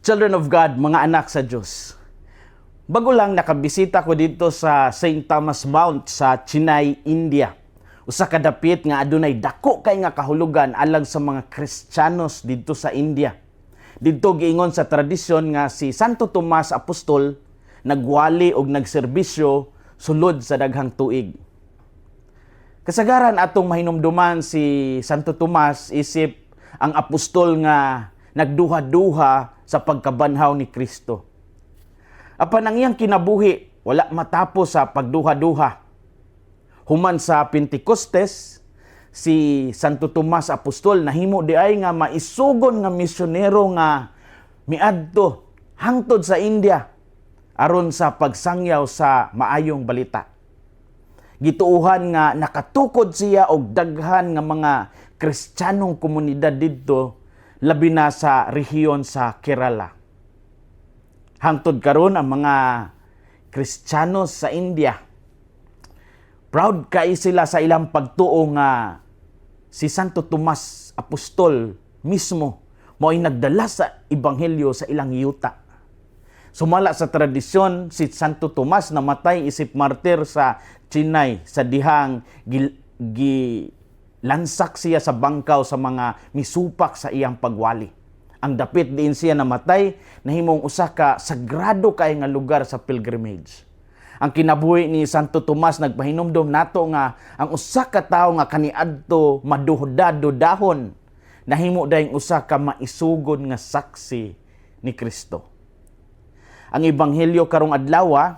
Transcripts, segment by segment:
Children of God, mga anak sa Diyos. Bago lang nakabisita ko dito sa St. Thomas Mount sa Chennai, India. Usa ka dapit nga adunay dako kay nga kahulugan alang sa mga Kristiyanos didto sa India. Didto giingon sa tradisyon nga si Santo Tomas Apostol nagwali og nagserbisyo sulod sa daghang tuig. Kasagaran atong mahinumduman si Santo Tomas isip ang apostol nga nagduha-duha sa pagkabanhaw ni Kristo. Apan ang iyang kinabuhi wala matapos sa pagduha-duha. Human sa Pentecostes, si Santo Tomas Apostol nahimo diay nga maisugon nga misyonero nga miadto hangtod sa India aron sa pagsangyaw sa maayong balita. Gituuhan nga nakatukod siya og daghan nga mga Kristiyanong komunidad didto, labi na sa rehiyon sa Kerala. Hangtod karon, ang mga Kristiyano sa India, proud kay sila sa ilang pagtuo nga si Santo Tomas Apostol mismo mao'y nagdala sa ebanghelyo sa ilang yuta. Sumala sa tradisyon, si Santo Tomas namatay isip martir sa Chennai sa dihang gilansak siya sa bangkaw sa mga misupak sa iyang pagwali. Ang dapit diin siya namatay nahimong usa ka sagrado kay nga lugar sa pilgrimage. Ang kinabuhi ni Santo Tomas nagpahinumdom nato nga ang usa ka tawo nga kaniadto maduda-dudahon nahimo dayong usa ka maisugon nga saksi ni Kristo. Ang ebanghelyo karong adlaw,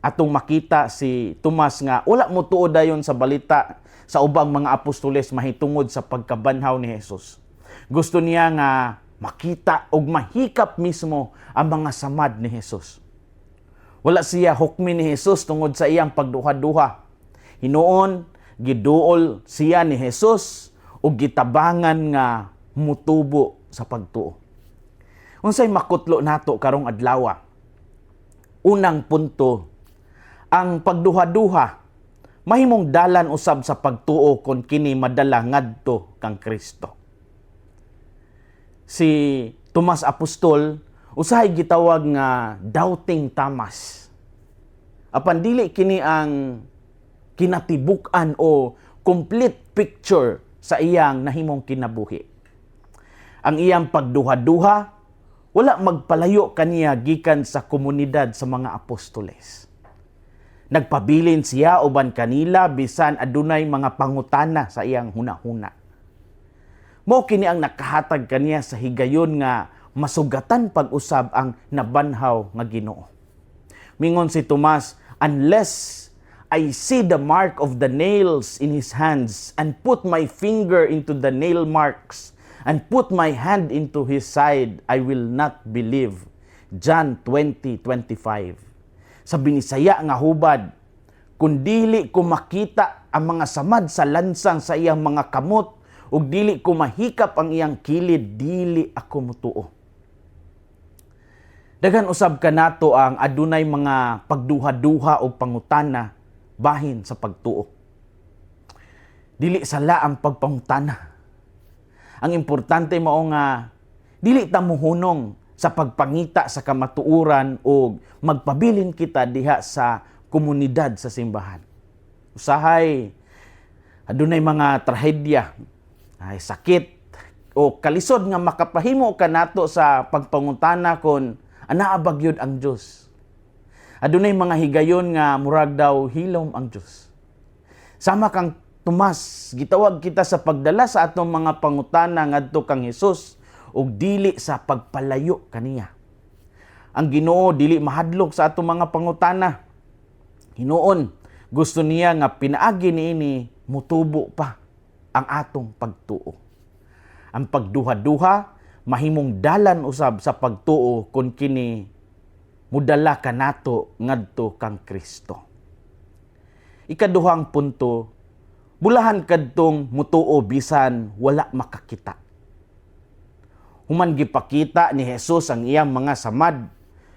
atong makita si Tomas nga wala mo tuo dayon sa balita sa ubang mga apostoles mahitungod sa pagkabanhaw ni Jesus. Gusto niya nga makita og mahikap mismo ang mga samad ni Jesus. Wala siya hukmi ni Jesus tungod sa iyang pagduha-duha. Hinuon, giduol siya ni Jesus ug gitabangan nga mutubo sa pagtuo. Unsay makutlo nato karong adlaw? Unang punto, ang pagduha-duha mahimong dalan usab sa pagtuo kon kini madala ngadto kang Kristo. Si Tomas Apostol usahay gitawag nga Doubting Thomas. Apan dili kini ang kinatibuk-an o complete picture sa iyang nahimong kinabuhi. Ang iyang pagduha-duha wala magpalayo kaniya gikan sa komunidad sa mga apostoles. Nagpabilin siya uban kanila bisan adunay mga pangutana sa iyang hunahuna. Mao kini ang nakahatag kaniya sa higayon nga masugatan pag-usab ang nabanhaw nga Ginoo. Mingon si Tomas, "Unless I see the mark of the nails in his hands and put my finger into the nail marks and put my hand into his side, I will not believe." John 20:25. Sa Binisaya nga hubad, "Kung dili ko makita ang mga samad sa lansang sa iyang mga kamot ug dili ko mahikap ang iyang kilid, dili ako mutuo." Daghan usab kanato ang adunay mga pagduha-duha o pangutana bahin sa pagtuo. Dili sala ang pagpangutana. Ang importante mao nga dili ta muhunong sa pagpangita sa kamatuoran o magpabilin kita diha sa komunidad sa simbahan. Usahay adunay mga trahedya, ay sakit o kalisod nga makapahimo kanato sa pagpangutana kon anaa ba gyud ang Dios. Adunay mga higayon nga murag daw hilom ang Dios. Sama kang Tomas, gitawag kita sa pagdala sa atong mga pangutana ngadto kang Hesus ug dili sa pagpalayo kaniya. Ang Ginoo dili mahadlok sa atong mga pangutana. Hinuon, gusto niya nga pinaagi niini mutubo pa ang atong pagtuo. Ang pagduha-duha mahimong dalan usab sa pagtuo kung kini mudala kanato ngadto kang Kristo. Ikaduhang punto, bulahan kadtong mutuo bisan wala makakita. Human gipakita ni Jesus ang iyang mga samad,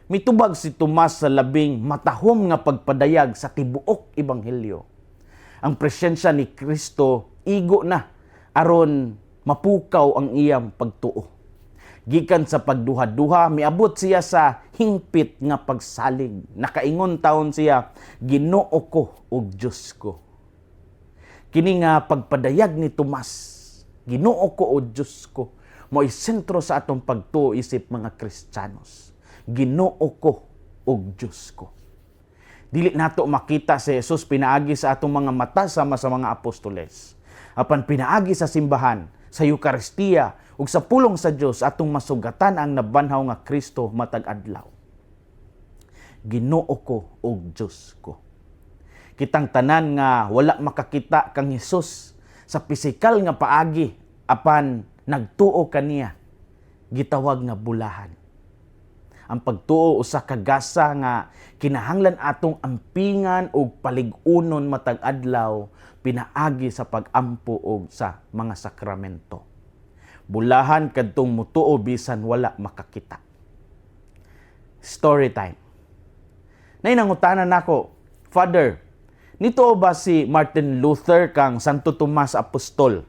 mitubag si Tomas sa labing matahom nga pagpadayag sa tibuok ebanghelyo. Ang presensya ni Kristo igo na aron mapukaw ang iyang pagtuo. Gikan sa pagduha-duha, miabot siya sa hingpit nga pagsalig. Nakaingon taon siya, "Ginoo ko ug Dios ko." Kini nga pagpadayag ni Tomas, "Ginoo ko o Dios ko," mo'y sentro sa atong pagtuo isip mga Kristiyanos. Ginoo ko ug Dios ko. Dili nato makita si Jesus pinaagi sa atong mga mata sama sa mga apostoles. Apan pinaagi sa simbahan, sa Eukaristiya ug sa pulong sa Dios, atong masugatan ang nabanhaw nga Kristo matag adlaw. Ginoo ko ug Dios ko. Kitang tanan nga wala makakita kang Hesus sa pisikal nga paagi apan nagtuo kaniya, gitawag nga bulahan. Ang pagtuo usa ka gasa nga kinahanglan atong ampingan og palig-unon matag adlaw pinaagi sa pag-ampo og sa mga sakramento. Bulahan kadtong mutuo bisan wala makakita. Story time. Nay nangutana nako, "Father, nituo ba si Martin Luther kang Santo Tomas Apostol?"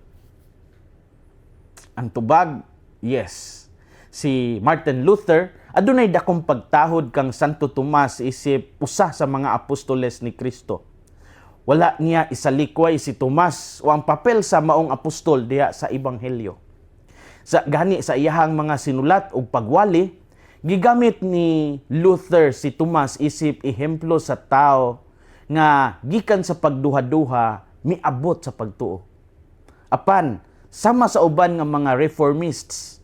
Ang tubag, yes. Si Martin Luther adunay dakong pagtahod kang Santo Tomas isip usa sa mga apostoles ni Kristo. Wala niya isalikway si Tomas o ang papel sa maong apostol diha sa Ebanghelyo. Sa gani sa iyahang mga sinulat ug pagwali, gigamit ni Luther si Tomas isip ehemplo sa tao nga gikan sa pagduha-duha miabot sa pagtuo. Apan sama sa uban nga mga reformists,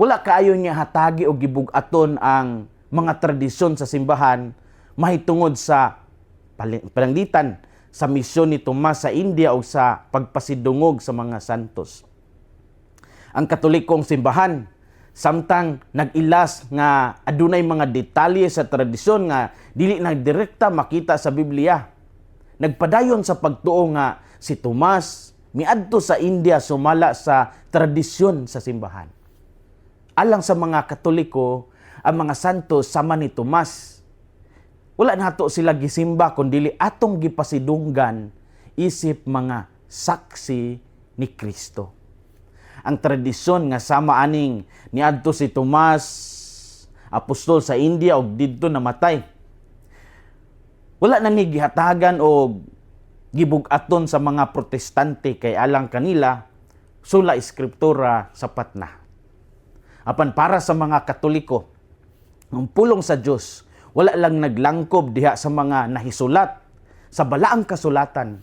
wala kaayo niya hatagi o gibug-aton ang mga tradisyon sa simbahan mahitungod sa palanglitan sa misyon ni Tomas sa India o sa pagpasidungog sa mga santos. Ang Katolikong simbahan, samtang nag-ilas nga adunay mga detalye sa tradisyon nga dili na direkta makita sa Biblia, nagpadayon sa pagtuo nga si Tomas miadto sa India sumala sa tradisyon sa simbahan. Alang sa mga Katoliko, ang mga santos sama ni Tomas, wala nato sila gisimba kun dili atong gipasidunggan isip mga saksi ni Kristo. Ang tradisyon nga sama aning niadto si Tomas apostol sa India og didto namatay, wala na ni gihatagan og gibug-aton sa mga Protestante kay alang kanila, sola scriptura, sapat na. Apan para sa mga Katoliko, ang pulong sa Dios wala lang naglangkob diha sa mga nahisulat sa balaang kasulatan.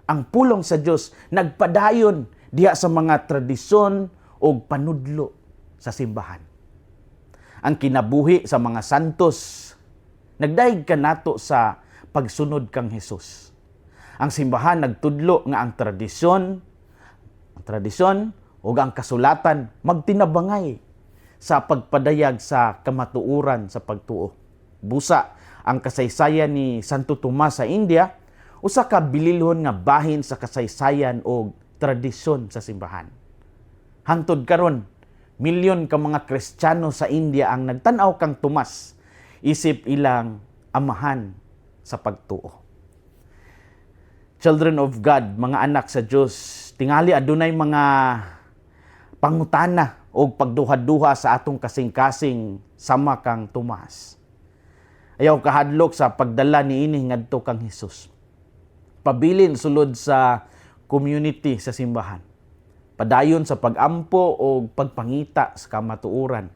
Ang pulong sa Dios nagpadayon diha sa mga tradisyon o panudlo sa simbahan. Ang kinabuhi sa mga santos nagdayeg kanato sa pagsunod kang Hesus. Ang simbahan nagtudlo nga ang tradisyon ug ang kasulatan magtinabangay sa pagpadayag sa kamatuoran sa pagtuo. Busa, ang kasaysayan ni Santo Tomas sa India usa ka bililhon nga bahin sa kasaysayan og tradisyon sa simbahan. Hangtod karon, milyon ka mga Kristiyano sa India ang nagtan-aw kang Tomas isip ilang amahan sa pagtuo. Children of God, mga anak sa Dios, tingali adunay mga pangutana o pagduha-duha sa atong kasing-kasing sama kang Tomas. Ayaw kahadlok sa pagdala niini ngadto kang Hesus. Pabilin sulod sa community sa simbahan. Padayon sa pagampo o pagpangita sa kamatuoran.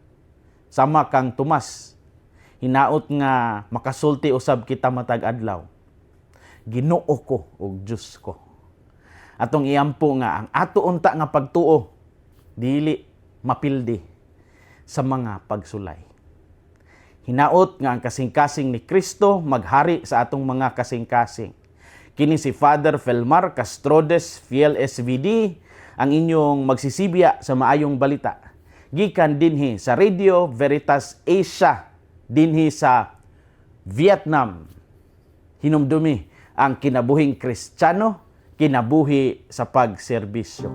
Sama kang Tomas, hinaot nga makasulti usab kita matag adlaw, "Ginoo ko ug Dios ko." Atong iampo nga ang ato unta nga pagtuo dili mapildi sa mga pagsulay. Hinaot nga ang kasing-kasing ni Kristo maghari sa atong mga kasing-kasing. Kini si Father Felmar Castrodes, Fiel SVD, ang inyong magsisibya sa maayong balita. Gikan dinhi sa Radio Veritas Asia, dinhi sa Vietnam. Hinumdumi ang kinabuhing Kristiyano, kinabuhi sa pagserbisyo.